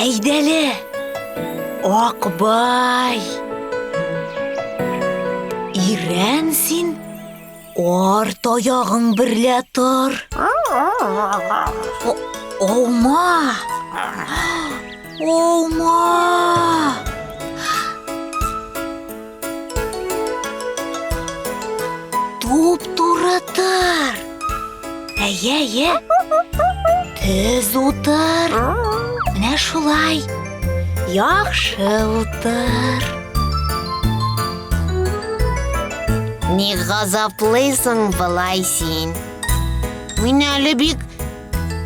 Әйдәле, Акбай! Ирән син, арт аягың берлә тор. Аума! Аума! Туп-туры тор. Әйе, әйе. Төз утыр. Менә шулай. Яхшы утыр. Ник газаплыйсың болай син? Мин әле бик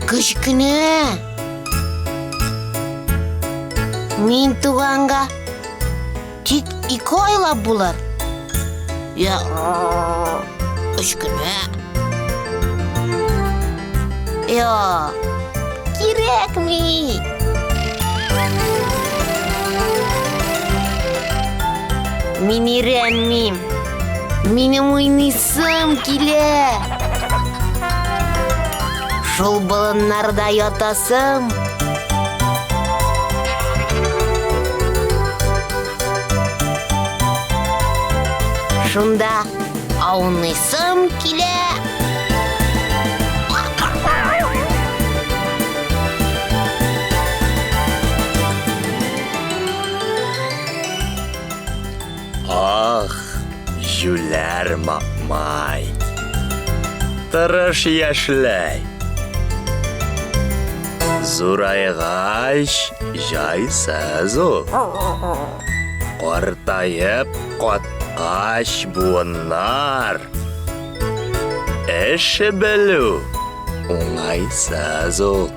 кечкенә. Мин туганга Тик ике айлап булыр. Я өч кенә. Я кирәкми. Мин өйрәнмим. Минем уйныйсым килә. Шул болыннарда ятасым. Шунда ауныйсым килә. Ах, җүләр Мамай. Тырыш яшьләй. Зурайгач, җайсыз ул. Картаеп каткач буыннар. Эш белү уңайсыз ул.